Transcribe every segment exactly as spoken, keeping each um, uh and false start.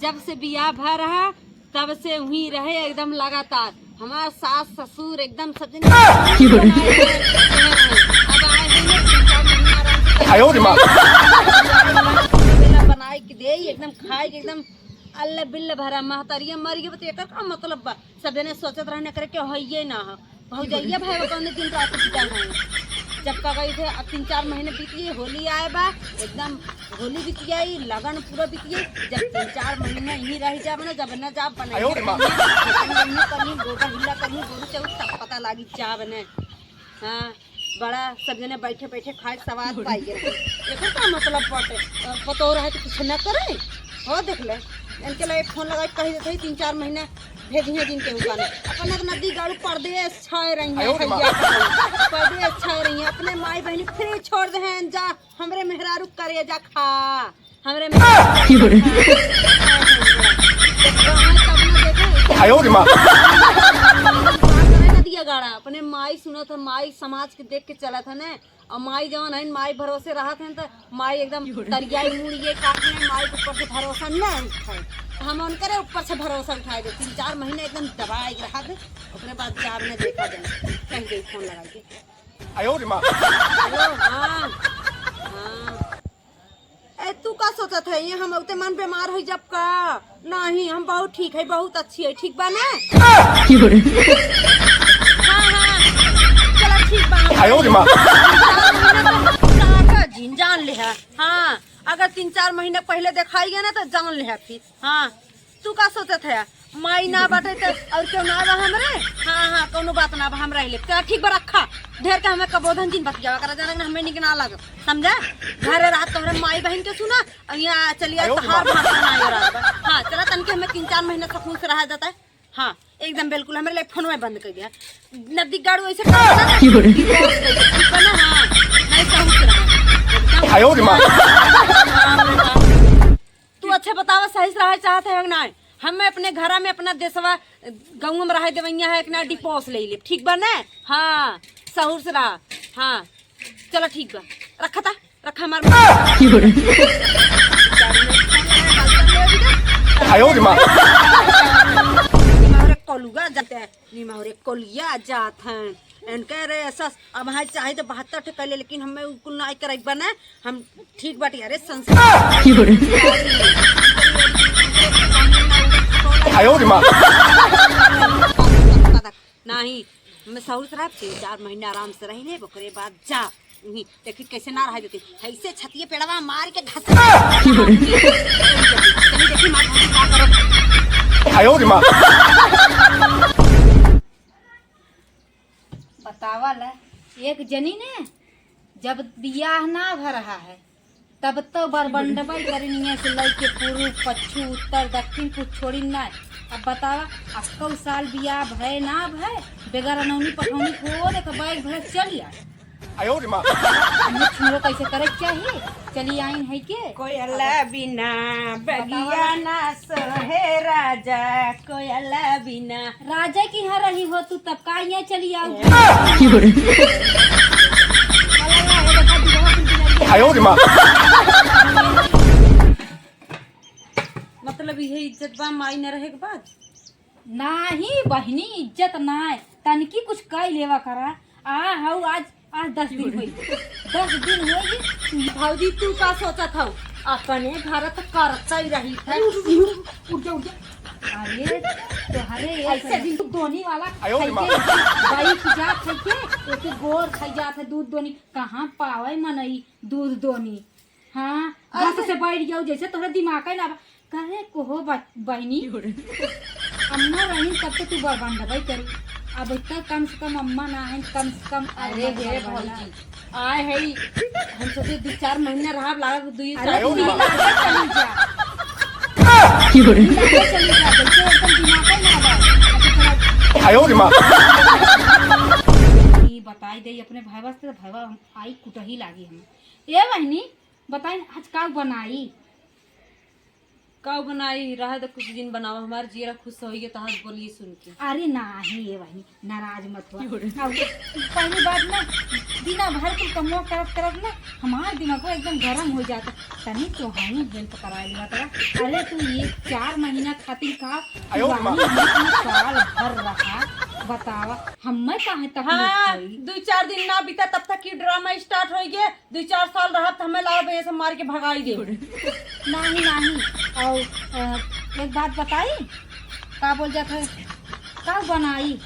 जब से बियाह भा रहा, तब से वहीं रहे एकदम लगातार। हमार सास ससुर एकदम सब जने बनाए रहे। अब आए हैं ना, तीन चार महीना आराम से आयो रे माँ। बनाए के दे, एकदम खाए के एकदम अल्ला बिल्ला भरा। महतारिया मर गई, तो एकर का मतलब बा? सब जने सोचत रहने करे के हइये ना ह। भौजैया भाई कौने दिन रात बिदा है। जब का गई थे, अब तीन चार महीने बीत गई, होली आए बा, एकदम होली बीत गई, लगन पूरा बीत गई। जब तीन चार महीने यहीं रह जाब ना, जब न जाब बनाई आयो रे माँ। कहीं गोबर हिला कहीं गोरू चौक तब पता लागी जाब ने। हाँ, बड़ा सब जने बैठे बैठे खाए सवाद पाई गए। एकर का मतलब बाटे? अ, पतोह रहे तो कुछ न करे। हो देख ले, इनके लिए फोन लगा के कह देते हैं, तीन चार महीने भेजिए जिनके हुआ ने। अपन नदी गाड़ू परदेश छाए रही है, आयो रे माँ। भैया, परदेश छाए रही है। अपने माई बहनी फ्री छोड़ दे हैं, जा हमरे मेहरारू करे जा खा। हमरे में आयो रे माँ। नदिया गाड़ा, अपने माई सुनत है, माई समाज के देख के चलत है ने। और माई जवन है, माई भरोसे रहत है, तो माई एकदम तरियाई मुड़िए काट में माई के ऊपर से भरोसा न उठाए। हम उनकरे ऊपर से भरोसा उठाए दे। तीन चार महीने एकदम दबाए के रहा दे, ओकरे बाद जाब ने देखा जाए। कहीं गई फोन लगा के। आयो रे माँ। हेलो, हाँ, हाँ। ए, तू का सोचत है? ये हम औते मन बीमार होई जब का? नहीं, हम बहुत ठीक है, बहुत अच्छी है, ठीक बा ना? हाँ, हाँ, चला ठीक बा। आयो रे माँ। काका जी, जान ले है। हाँ, अगर तीन चार महीने पहले देखाई गया ना तो जान ले है फिर। हाँ, तू का सोचत है? माई ना बाटे त और केहू ना बा हमरे? हाँ, हाँ, कौनो बात ना बा, हम रह लेब। चला ठीक बा, रखा। ढेर के हमें कबोधन जिन बतियावा करा, जाना ना हमें निक ना लागब, समझा? घरे रहा तोहरे माई बहन के सुना, और यहाँ चलिया आयो रे तहार माँ। भाषा ना हो रहा बा। हाँ, चला तनके हमें तीन चार महीना सुकून से रहा जाता है। हाँ, एकदम बिल्कुल, हमरे लिए फोनवा बंद कर दिया। नदी गाड़ू ऐसे कर देता ना, की बोले? Divorce कर दे, ठीक बा ना? हाँ, नहीं सहूर से रहा। एकदम आयो रे माँ। तू अच्छे बतावा, सही से रहे चाहत है कि नहीं? हमें अपने घरा में, अपना देशवा, गाँव में रहे देवैया है कि ना, divorce ले ले, ठीक बा ना? हाँ, सहूर से रहा। हाँ, चला ठीक बा, रखा था, रखा हमार। की बोले? आयो रे माँ। निमहरे कोलुआ जाते हैं, निमहरे कोलिया जात हैं। इनके रे ऐसा, अब हाय चाहे तो बहत्तर ठे कर ले, लेकिन हमें उ कुल ना करे बने। हम ठीक बाटी, अरे संस्कार। की बोले? आयो रे माँ। नहीं, मैं सहूर से रहा, तीन चार महीने आराम से रह ले, ओकरे बाद जा। नहीं, देखी कैसे ना रह देती, ऐसे छतिए पेड़वा मार के घस। की बोले? देखी मार का करो। आयो रे माँ। बतावा ला, एक जनी ने जब बियाह ना भ रहा है, तब तो बरबंडबई करिनिया से लइके पूर्व, पच्छू, उत्तर, दक्षिण कुछ छोड़ी ना। अब बतावा, अक्कौ साल बियाह भय ना भय, बेगर अनौनी पठौनी को देख बैग भर चल आ। आयो रे माँ। हमने छुड़ो कैसे करे के चाहिए? चली आइन है के? कोयला बिना बगिया ना सोहे राजा, कोयला बिना। राजा की यहाँ रही हो तू, तब का यहाँ चली आओ? की बोले? आयो रे माँ। मतलब, ये इज्जत बा माई न रहे के बाद? नाही बहिनी, इज्जत नाय, तनकी कुछ कई लेवा करा। आ हऊ आज, आज दस दिन होई, दस दिन होई। भौजी, तू का सोचत हऊ? अपने घर त करत ही रही है। उठ जा, उठ जा। अरे, तोहरे एक ऐसे दिन दूध दोनी वाला आयो रे माँ। खाइके, बाई की जात खाइके, एक गोर खाई जात है दूध दोनी। कहाँ पावे मनई दूध दोनी? हाँ, अरे। घास से बैठ जाऊ, जैसे तोहरा दिमाग ही ना बा। करे को हो बा-, बहिनी? अम्मा रही तब तो तू बरबंडबई करी। अब इतना कम से कम अम्मा ना है, कम से कम अरे अम्मा हे बरबंडा। भौजी, आए है, हम सोचे दो चार महीना रहा, लागत दुई अरे चार तू महीना। लागे चली जा। की बोले? लागे चली जा, जैसे एकदम दिमाग ही ना बा। अच्छा, चला। आयो रे माँ। ई बताई दे अपने भाईवा से, तो भाईवा हम आई कुटही लागी हम। ए बहिनी, बताई, आज का बनाई? का बनाई? रहे तो कुछ दिन बनावा, हमार जियरा खुश होइए तहार बोली सुन के। अरे नाही, ए बहिनी, नाराज मत हुआ। अब पहली बात ना, दिना भर कुल कमवा करत करत ना हमार दिमागवा एकदम गरम होइ जात। तनी तोहई help कराइ लेवा करा। अरे तू एक चार महीना खातिर का, आयो रे माँ। पुरानी हमार साल भर रहा, बतावा, हम्मे काहे तकलीफ हाँ, होई? दुइ चार दिन ना बीता तब तक कि drama start होइ गए। दुइ चार साल रहत हमें लाओ भैया सब मार के भगाई दे। नाही, नाही। और, अ, एक बात बताई, का बोल जात है, का बनाई?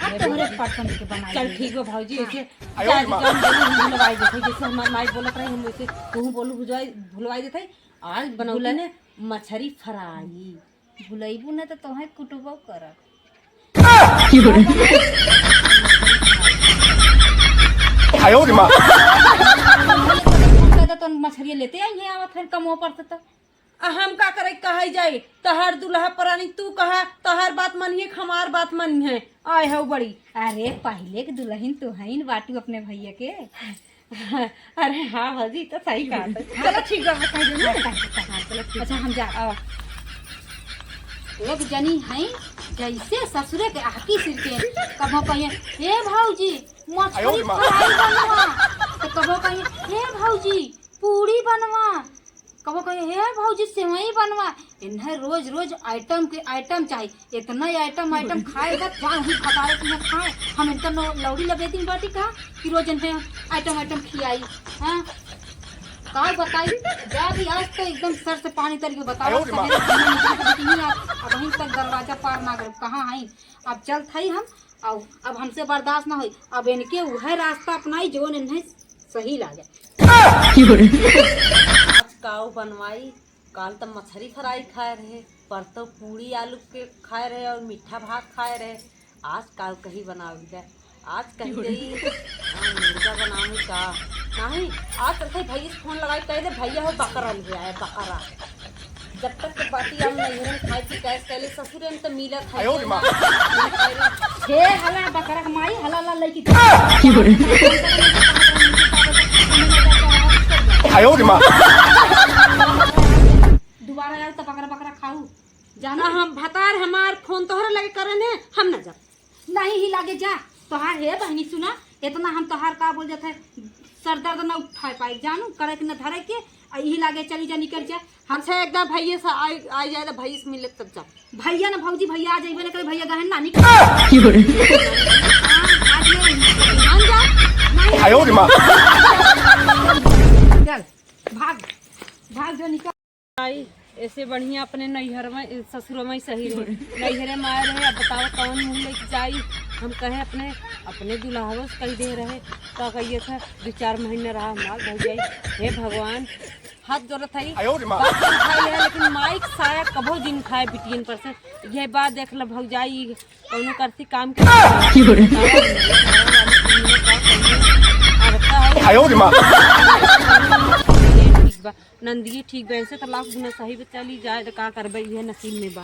अब तोहरे पसंद के बनाई चल दे। ठीक बा भौजी, हाँ। ऐसे आयो जा, रे माँ। जा, हम बोलू, हम भुलवाई देते, जैसे हमार माई बोलत रही, हम वैसे तू बोलू, भुलवाई, भुलवाई देते। आज बनाऊ बोला ने मछरी fry। भुलैबू न त तोहे कुटबो करब। आयो रे माँ। पैदा तो मछरिया लेते आई है, आवत है कमो पर से तो। आ हम का करे कहै जाई? तोहार दुल्हा परानी तू कहा, तोहार बात मनिहे, हमार बात मनिहे। आए हो बड़ी। अरे पहिले के दुल्हन तू हईन बाटू अपने भैया के। अरे हाँ भौजी, तो सही कहा था। चलो ठीक बा, बता दो ना। हाँ, हाँ, चलो ठीक। अच्छा, हम जा। आवा। एक जनी है, जैसे ससुरे के आकी सिर के, कबो कहिए, "हे भौजी, मछली आयो रे माँ। Fry बनवा।" तो कबो कहिए, "हे भौजी, पूड़ी बनवा।" कबो कहिए, "हे भौजी, सेवई बनवा।" इन्हें रोज रोज item के item चाही। इतना item, item खाए बा, जा वहीं भतारे के यहाँ खाए। हम इनका नौ-, लौड़ी लबेदी बाटी का कि रोज इन्हें item, item खियाई। हाँ, का बताई, जा भी आज तो एकदम सर से पानी तर के बताओ। आयो रे माँ। सवेरे घूमे निकली तो बिटिया आज, अब वहीं तक दरवाजा पार ना करे, कहाँ आई? अब चलत हई हम, आउ, अब हमसे बर्दाश्त ना होई। अब इनके उहे रास्ता अपनाई जौन इन्हें सही लागे। आज काऊ बनवाई, काल त मछरी fry खाए रहे, परतौ पूड़ी आलू के खाए रहे और मीठा भात खाए रहे। आज काऊ कही बनावै है, आज कही गई, हाँ, मुर्गा बनावै का? नहीं, आज चलत हई भैया से phone लगाई, कह दे, "भैया हो बकरा ले आए, बकरा।" जब तक के बाटी हम नैहरे में खाए पी कैस कैले, ससुरे में तो मिलत है। आयो रे माँ। हे हला बकरा के माई, हला ला लइकी। आयो रे माँ। दोबारा आउ तो बकरा बकरा खाऊ। जाना हम भतार हमार phone तोहरे लगे करन है, हम ना जाब। नहीं ही लागे जा। तोहार हे बहनी सुना, इतना हम तोहार का बोल जात है, सर दर्द ना उठाए पाए जानू, करे के ना धरे के, आ यही लागे चली जा निकल जा। हम अच्छा, एक बार भैया से आई, आई जाए तो भैया से मिले तब जा। भैया ना भौजी, भैया आ जाइबे ना करे, भैया गहन ना निकल। हाँ, आज नहीं। मान जा। नहीं। आयो रे माँ। चल, भाग, भाग जो निकल। आई, ऐसे बढ़िया अपने नैहर में, ससुर में सही रहे। नैहरे में आए रहे, अब बताओ कौन मुँह लेके जाई? हम कहे अपने, अपने दुल्हवा से कही दे रहे, का कहिए था, दुइ चार महीना रहा हमार भौजाई। हे भगवान, हाथ जोड़त हई। आयो रे माँ। बाप तो खाए ले, लेकिन माई के साया कबो जिन खाए बिटियन पर से। ये बात देख ल भौजाई, कौनो करती काम के। आयो रे माँ। ठीक बा, नंदिये ठीक बा, ऐसे तो लाख गुना सही बा, चली जाए तो का करबे, इहे नसीब में बा।